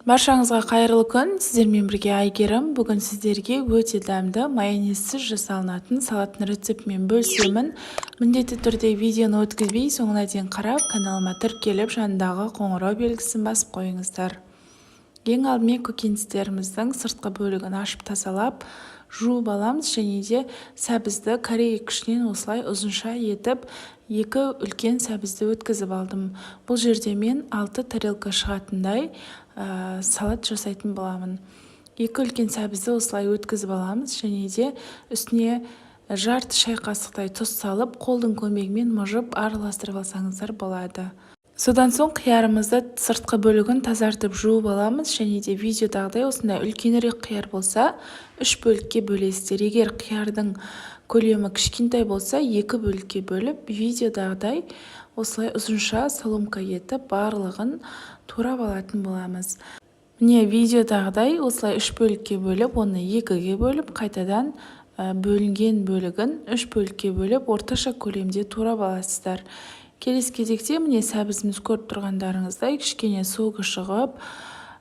Баршаңызға қайырлы күн! Сіздермен бірге Әйгерім. Бүгін сіздерге өте дәмді, майонезсіз жасалынатын салаттың рецептімен бөлісемін. Міндетті түрде видеоны өткізбей, соңына дейін қарап, каналыма тіркеліп, жанындағы қоңырау белгісін басып қойыңыздар. Ең алдымен көкөністеріміздің сыртқы бөлігін ашып, тазалап, жуып аламыз және де сәбізді корей күшінен осылай ұзынша етіп, екі үлкен сәбізді өткізіп алдым. Бұл жерде мен алты тарелка шығатындай салат жасайтын боламын. Екі үлкен сәбізді осылай өткізіп аламыз және де үстіне жарты шай қасықтай тұз салып, қолдың көмегімен мыжып, араластырып алсаңыздар болады. Содан соң қиярымызды сыртқы бөлігін тазартып, жуып аламыз және де видеодағыдай осындай үлкенірек қияр болса, үш бөлікке бөлесіздер. Егер қиярдың көлемі кішкентай болса, екі бөлікке бөліп, видеодағыдай осылай ұзынша соломка етіп, барлығын турап алатын боламыз. Міне, видеодағыдай осылай үш бөлікке бөліп, оны екіге бөліп, қайтадан бөлінген бөлігін үш бөлікке бөліп, орташа көлемде турап аласыздар. Келесі кезекте, міне, сәбізіміз, көріп тұрғандарыңыздай, кішкене согы шығып,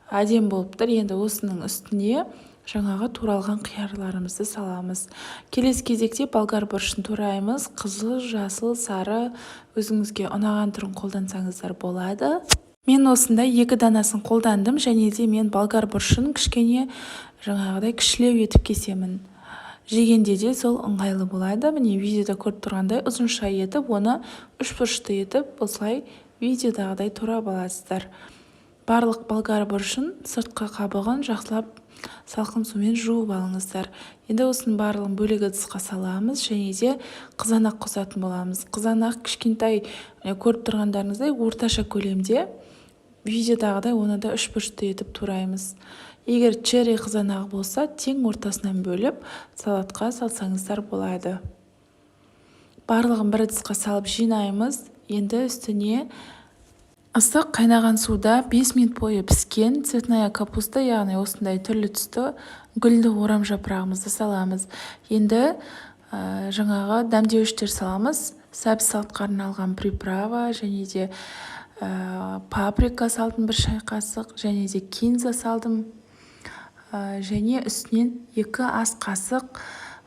әдемі болып тұр. Енді осының үстіне жаңағы туралған қиярларымызды саламыз. Келесі кезекте болгар бұрышын тураймыз. Қызыл, жасыл, сары, өзіңізге ұнаған түрін қолдансаңыздар болады. Мен осындай екі данасын қолдандым және де мен болгар бұрышын кішкене жаңағыдай кішілеу етіп кесемін, жегенде де сол ыңғайлы болады. Міне, видеода көріп тұрғандай, ұзынша етіп, оны үш бұрышты етіп, осылай видеодағыдай турап аласыздар. Барлық болгар бұрышын сыртқы қабығын жақсылап салқын сумен жуып алыңыздар. Енді осының барлығын бөлек ыдысқа саламыз және де қызанақ қосатын боламыз. Қызанақ кішкентай, көріп тұрғандарыңыздай, орташа көлемде, видеодағыдай оны да үш бұрышты етіп тураймыз. Егер черри қызанағы болса, тең ортасынан бөліп, салатқа салсаңыздар болады. Барлығын бір ыдысқа салып жинаймыз. Енді үстіне ыстық қайнаған суда 5 минут бойы піскен цветная капуста, яғни осындай түрлі түсті гүлді орам жапырағымызды саламыз. Енді жаңағы дәмдеуіштер саламыз: сәбіз салатқа арналған приправа және де паприка салдым 1 шай қасық және де кинза салдым және үстінен 2 ас қасық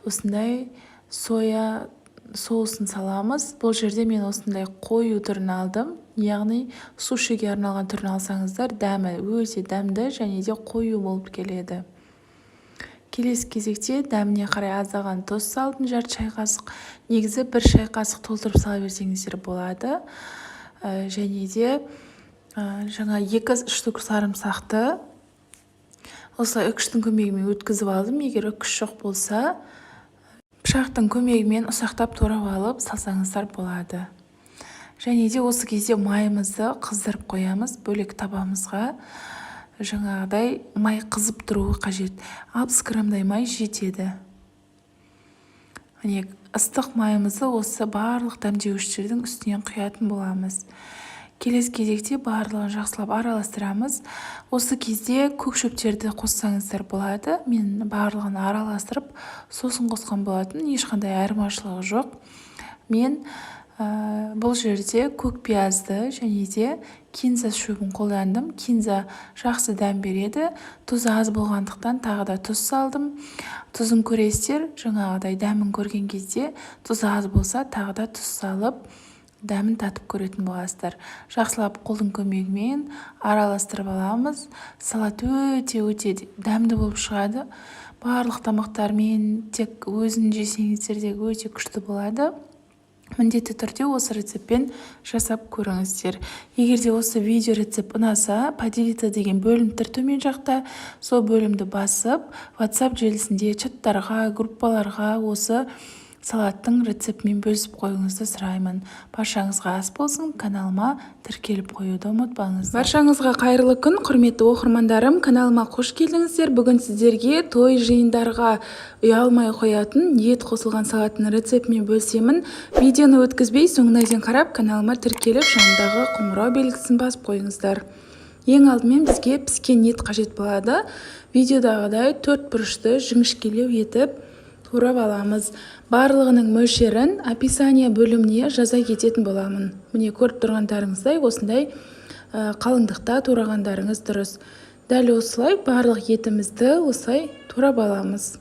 осындай соя соусын саламыз. Бұл жерде мен осындай қою түрін алдым, яғни сушиге арналған түрін алсаңыздар, дәмі өте дәмді және де қою болып келеді. Келесі кезекте дәміне қарай аздаған тұз салдым, жарты шай қасық. Негізі 1 шай қасық толтырып сала берсеңіздер болады. Және де жаңа екі штук сарымсақты осылай үкіштің көмегімен өткізіп алдым. Егер үкіш жоқ болса, пышақтың көмегімен ұсақтап турап алып салсаңыздар болады. Және де осы кезде майымызды қыздырып қоямыз бөлек табамызға. Жаңағыдай май қызып тұруы қажет, 60 граммдай май жетеді. Міне, ыстық майымызды осы барлық дәмдеуіштердің үстінен құятын боламыз. Келесі кезекте барлығын жақсылап араластырамыз. Осы кезде көк шөптерді қоссаңыздар болады. Мен барлығын араластырып, сосын қосқан болатын, ешқандай айырмашылығы жоқ. Мен бұл жерде көк пиязды және де кинза шөбін қолдандым. Кинза жақсы дәм береді. Тұзы аз болғандықтан, тағы да тұз салдым. Тұзын көресіздер, жаңағыдай дәмін көрген кезде тұзы аз болса, тағы да тұз салып, дәмін татып көретін боласыздар. Жақсылап қолдың көмегімен араластырып аламыз. Салат өте, өте дәмді болып шығады. Барлық тамақтармен, тек өзін жесеңіздер де өте күшті болады. Міндетті түрде осы рецептпен жасап көріңіздер. Егер де осы видео рецепт ұнаса, «Поделиться» деген бөлім тұр төмен жақта, сол бөлімді басып, WhatsApp желісінде чаттарға, группаларға осы салаттың рецептімен бөлісіп қоюыңызды сұраймын. Баршаңызға ас болсын! Каналыма тіркеліп қоюды ұмытпаңыздар. Баршаңызға қайырлы күн, құрметті оқырмандарым! Каналыма қош келдіңіздер! Бүгін сіздерге той жиындарға ұялмай қоятын ет қосылған салаттың рецептімен бөлісемін. Видеоны өткізбей, соңына дейін қарап, каналыма тіркеліп, жанындағы қоңырау белгісін басып қойыңыздар. Ең алдымен бізге піскен ет қажет болады. Видеодағыдай төрт бұрышты жіңішкелеу етіп турап аламыз. Барлығының мөлшерін описание бөліміне жаза кететін боламын. Міне, көріп тұрғандарыңыздай, осындай қалыңдықта турағандарыңыз дұрыс. Дәл осылай барлық етімізді осылай турап аламыз.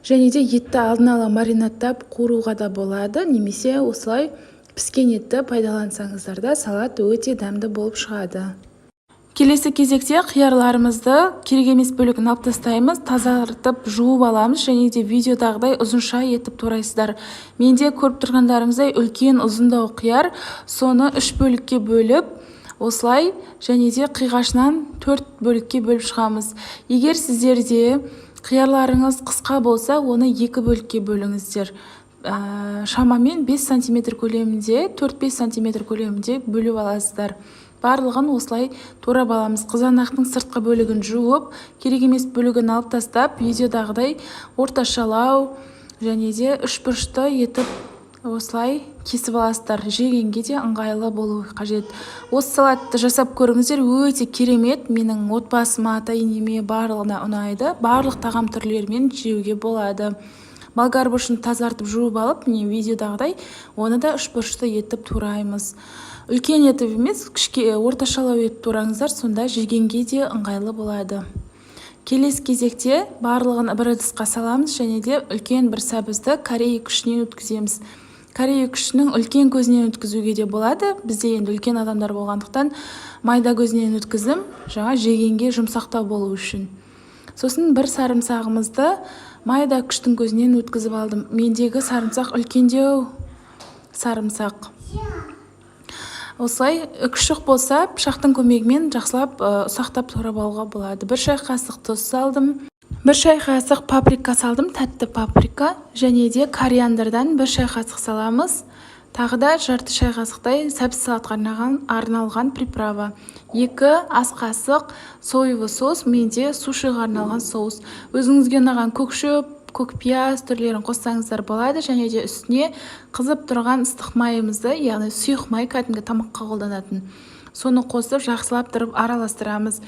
Және де етті алдын ала маринадтап қуыруға да болады, немесе осылай піскен етті пайдалансаңыздар да салат өте дәмді болып шығады. Келесі кезекте қиярларымызды керек емес бөлігін алып тастаймыз, тазартып жуып аламыз және де видеодағыдай ұзынша етіп турайсыздар. Менде көріп тұрғандарыңыздай үлкен ұзындау қияр, соны 3 бөлікке бөліп осылай және де қиғашынан 4 бөлікке бөліп шығамыз. Егер сіздерде қиярларыңыз қысқа болса, оны 2 бөлікке бөліңіздер. Шамамен 5 сантиметр көлемінде, 4-5 сантиметр көлемінде бөліп аласыздар. Барлығын осылай турап аламыз. Қызанақтың сыртқы бөлігін жуып, керек емес бөлігін алып тастап, видеодағыдай орташалау және де үшбұрышты етіп осылай кесіп аласыздар. Жегенге де ыңғайлы болуы қажет. Осы салатты жасап көріңіздер, өте керемет. Менің отбасыма, ата-енеме барлығына ұнайды. Барлық тағам түрлерімен жеуге болады. Болгар бұрышын тазартып жуып алып, міне видеодағыдай оны да үшбұрышты етіп тураймыз. Үлкен етіп емес, орташалау етіп тураңыздар, сонда жегенге де ыңғайлы болады. Келесі кезекте барлығын бір ыдысқа саламыз және де үлкен бір сәбізді корей күшінен өткіземіз. Корей күшінің үлкен көзінен өткізуге де болады. Бізде енді үлкен адамдар болғандықтан майда көзінен өткіздім, жаңа жегенге жұмсақтау болу үшін. Сосын бір сарымсағымызды майда күштің көзінен өткізіп алдым. Мендегі сарымсақ үлкендеу сарымсақ. Осылай күшік болса, пышақтың көмегімен жақсылап ұсақтап турап алуға болады. 1 шай қасық тұз салдым. 1 шай қасық паприка салдым, тәтті паприка. Және де кориандрдан 1 шай қасық саламыз. Тағы да жарты шай қасықтай сәбіз салатқа арналған приправа. 2 ас қасық соевый соус, менде сушиға арналған соус. Өзіңізге ұнаған көк шөп, көк пияз түрлерін қоссаңыздар болады. Және де үстіне қызып тұрған ыстық майымызды, яғни сұйық май, кәдімгі тамаққа қолданатын, соны қосып жақсылап тұрып араластырамыз.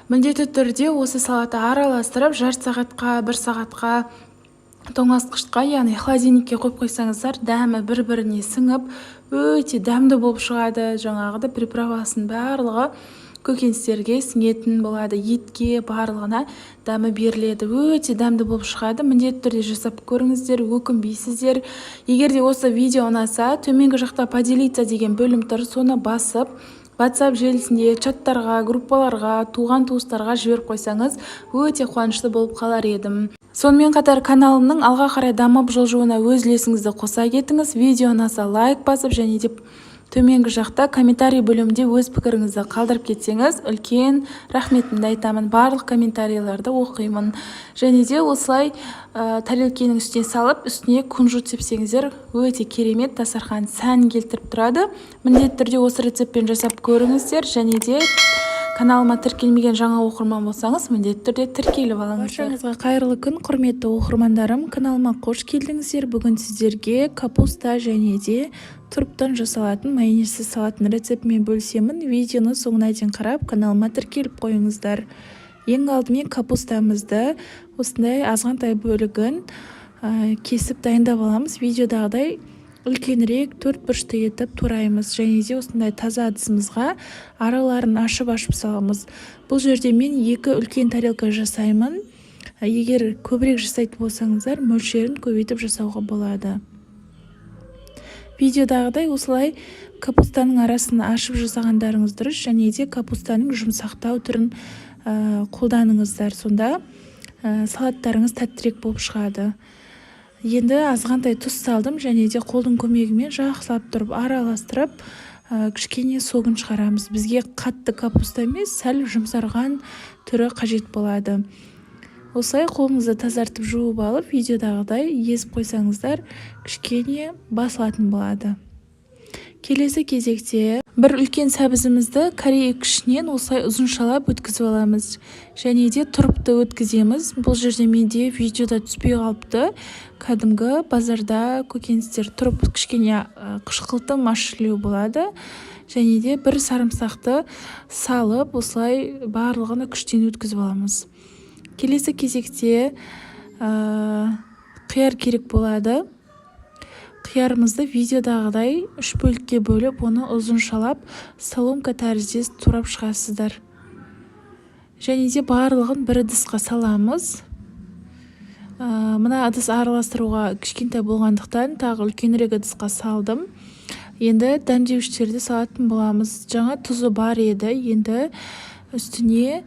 Міндетті түрде осы салатты араластырып, жарты сағатқа, 1 сағатқа тоңазытқышқа, яғни холодильникке қойып қойсаңыздар, дәмі бір-біріне сіңіп, өте дәмді болып шығады. Жаңағыдай приправасының барлығы көкөністерге сіңетін болады, етке, барлығына дәмі беріледі. Өте дәмді болып шығады. Міндетті түрде жасап көріңіздер, өкінбейсіздер. Егер де осы видео ұнаса, төменгі жақта «Поделиться» деген бөлім тұр, соны басып, WhatsApp желісінде чаттарға, группаларға, туған-туыстарға жіберіп қойсаңыз, өте қуанышты болып қалар едім. Сонымен қатар каналымның алға қарай дамып жылжуына өз үлесіңізді қоса кетіңіз. Видео ұнаса лайк басып және де төменгі жақта комментарий бөлімінде өз пікіріңізді қалдырып кетсеңіз, үлкен рахметімді айтамын. Барлық комментарийлерді оқимын. Және де осылай тарелкенің үстіне салып, үстіне кунжут сепсеңіздер, өте керемет дастархан сән келтіріп тұрады. Міндетті түрде осы рецептпен жасап көріңіздер. Және де каналыма тіркелмеген жаңа оқырман болсаңыз, міндетті түрде тіркеліп алыңыздар. Баршаңызға қайырлы күн, құрметті оқырмандарым! Каналыма қош келдіңіздер. Бүгін сіздерге капуста және де тұрптан жасалатын майонезсіз салаттың рецептімен бөлісемін. Видеоны соңына дейін қарап, каналыма тіркеліп қойыңыздар. Ең алдымен капустамызды осындай азғантай бөлігін кесіп дайындап аламыз. Видеодағыдай үлкенірек төрт бұрышты етіп тураймыз және де осындай таза ыдысымызға араларын ашып-ашып саламыз. Бұл жерде мен 2 үлкен тарелка жасаймын. Егер көбірек жасайтын болсаңыздар, мөлшерін көбейтіп жасауға болады. Видеодағыдай осылай капустаның арасын ашып жасағандарыңыз дұрыс және де капустаның жұмсақтау түрін қолданыңыздар, сонда салаттарыңыз тәттірек болып шығады. Енді азғантай тұз салдым және де қолдың көмегімен жақсылап тұрып араластырып, кішкене согын шығарамыз. Бізге қатты капуста емес, сәл жұмсарған түрі қажет болады. Осылай қолыңызды тазартып жуып алып, видеодағыдай езіп қойсаңыздар, кішкене басылатын болады. Келесі кезекте бір үлкен сәбізімізді корей күшінен осылай ұзыншалап өткізіп аламыз және де тұрпты өткіземіз. Бұл жерде менде видеода түспей қалыпты. Кәдімгі базарда көкөністер тұрып кішкене қышқылтым ащылау болады. Және де бір сарымсақты салып, осылай барлығын күштен өткізіп аламыз. Келесі кезекте қияр керек болады. Қиярымызды видеодағыдай үш бөлікке бөліп, оны ұзыншалап соломка тәріздес турап шығасыздар. Және де барлығын бір ыдысқа саламыз. Мына ыдыс араластыруға кішкентай болғандықтан, тағы үлкенірек ыдысқа салдым. Енді дәмдеуіштерді салатын боламыз. Жаңа тұзы бар еді, енді үстіне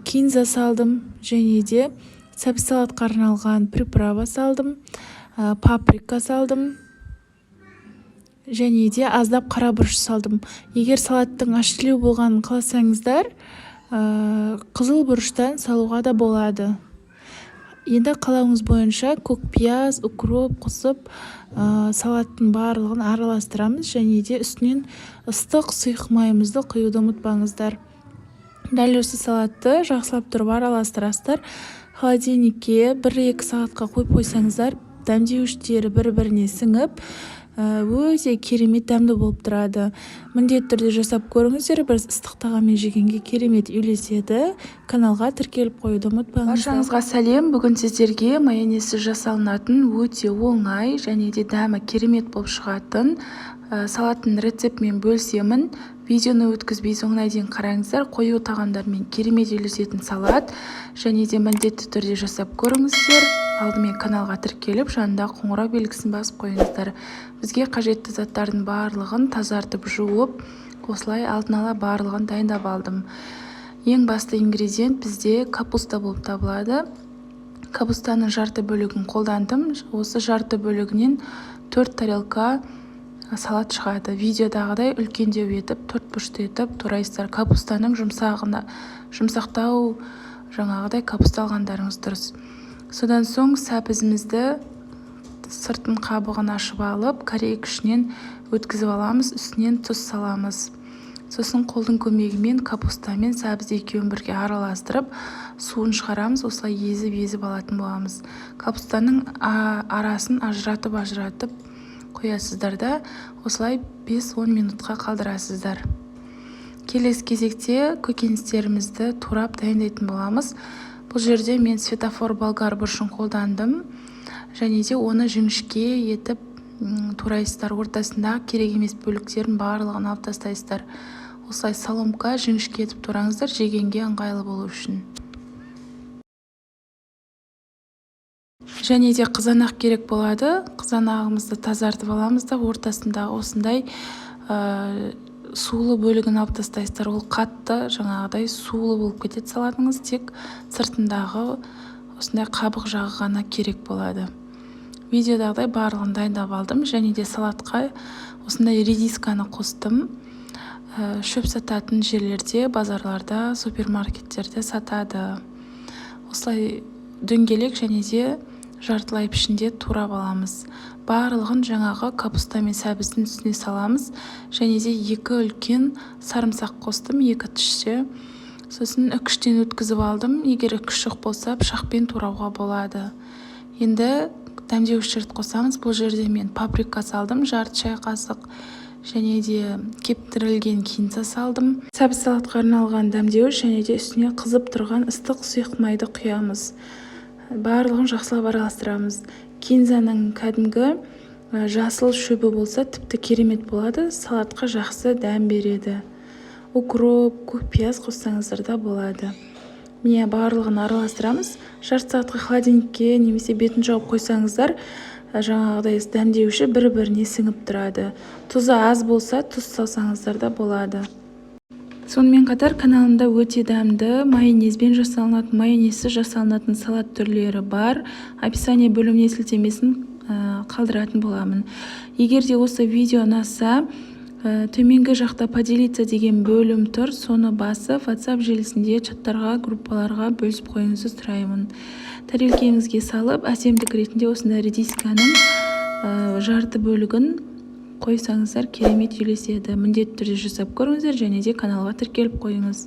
кинза салдым және де сәбіз салатқа арналған приправа салдым, паприка салдым және де аздап қара бұрыш салдым. Егер салаттың ащылау болғанын қаласаңыздар, қызыл бұрыштан салуға да болады. Енді қалауыңыз бойынша көк пияз, укроп қосып, салаттың барлығын араластырамыз және де үстінен ыстық сұйық майымызды құюды ұмытпаңыздар. Дәл осы салатты жақсылап тұрып араластырасыздар. Холодильникке 1-2 сағатқа қойып қойсаңыздар, дәмдеуіштері бір біріне сіңіп, өте керемет дәмді болып тұрады. Міндетті түрде жасап көріңіздер, бір ыстық тағаммен жегенге керемет үйлеседі. Каналға тіркеліп қоюды ұмытпаңыздар. Баршаңызға сәлем! Бүгін сіздерге майонезсіз жасалынатын, өте оңай және де дәмі керемет болып шығатын салаттың рецептімен бөлісемін. Видеоны өткізбей, соңына дейін қараңыздар. Қою тағамдармен керемет үйлесетін салат және де міндетті түрде жасап көріңіздер. Алдымен каналға тіркеліп, жанындағы қоңырау белгісін басып қойыңыздар. Бізге қажетті заттардың барлығын тазартып, жуып, осылай алдын ала барлығын дайындап алдым. Ең басты ингредиент бізде капуста болып табылады. Капустаның жарты бөлігін қолдандым. Осы жарты бөлігінен төрт тарелка салат шығады. Видеодағыдай үлкендеу етіп, төрт бұрышты етіп турайсыздар. Капустаның жұмсағына, жұмсақтау жаңағыдай капуста алғандарыңыз дұрыс. Содан соң сәбізімізді сыртын, қабығын ашып алып, корей күшінен өткізіп аламыз, үстінен тұз саламыз. Сосын қолдың көмегімен капуста мен сәбіз екеуін бірге араластырып, суын шығарамыз. Осылай езіп-езіп алатын боламыз. Капустаның арасын ажыратып-ажыратып қоясыздар да, осылай 5-10 минутқа қалдырасыздар. Келесі кезекте көкөністерімізді турап дайындайтын боламыз. Бұл жерде мен светофор болгар бұрышын қолдандым және де оны жіңішке етіп турайсыздар. Ортасындағы керек емес бөліктерін барлығын алып тастайсыздар. Осылай соломка, жіңішке етіп тураңыздар, жегенге ыңғайлы болу үшін. Және де қызанақ керек болады. Қызанағымызды тазартып аламыз да, ортасындағы осындай сулы бөлігін алып тастайсыздар. Ол қатты, жаңағыдай сулы болып кетеді салатыңыз. Тек сыртындағы осындай қабық жағы ғана керек болады. Видеодағыдай барлығын дайындап алдым және де салатқа осындай редисканы қостым. Шөп сататын жерлерде, базарларда, супермаркеттерде сатады. Осылай дөңгелек және де жартылай пішінде турап аламыз. Барлығын жаңағы капуста мен сәбіздің үстіне саламыз және де екі үлкен сарымсақ қостым, екі тісше. Сосын үкіштен өткізіп алдым. Егер үкіш жоқ болса, пышақпен турауға болады. Енді дәмдеуіштерді қосамыз. Бұл жерде мен паприка салдым, жарты шай қасық, және де кептірілген кинза салдым, сәбіз салатқа арналған дәмдеуіш және де үстіне қызып тұрған ыстық сұйық майды құямыз. Барлығын жақсылап араластырамыз. Кинзаның кәдімгі жасыл шөбі болса, тіпті керемет болады, салатқа жақсы дәм береді. Укроп, көк пияз қоссаңыздар да болады. Міне, барлығын араластырамыз. Жарты сағатқа холодильникке немесе бетін жауып қойсаңыздар, жаңағыдай дәмдеуіші бір біріне сіңіп тұрады. Тұзы аз болса, тұз салсаңыздар да болады. Сонымен қатар каналымда өте дәмді майонезбен жасалынатын, майонезсіз жасалынатын салат түрлері бар. Описание бөліміне сілтемесін қалдыратын боламын. Егер де осы видео ұнаса, төменгі жақта «Поделиться» деген бөлім тұр, соны басып, WhatsApp желісінде чаттарға, группаларға бөлісіп қоюыңызды сұраймын. Тәрелкеңізге салып, әсемдік ретінде осындай редисканың жарты бөлігін қойсаңыздар, керемет үйлеседі. Міндетті түрде жасап көріңіздер және де каналға тіркеліп қойыңыз.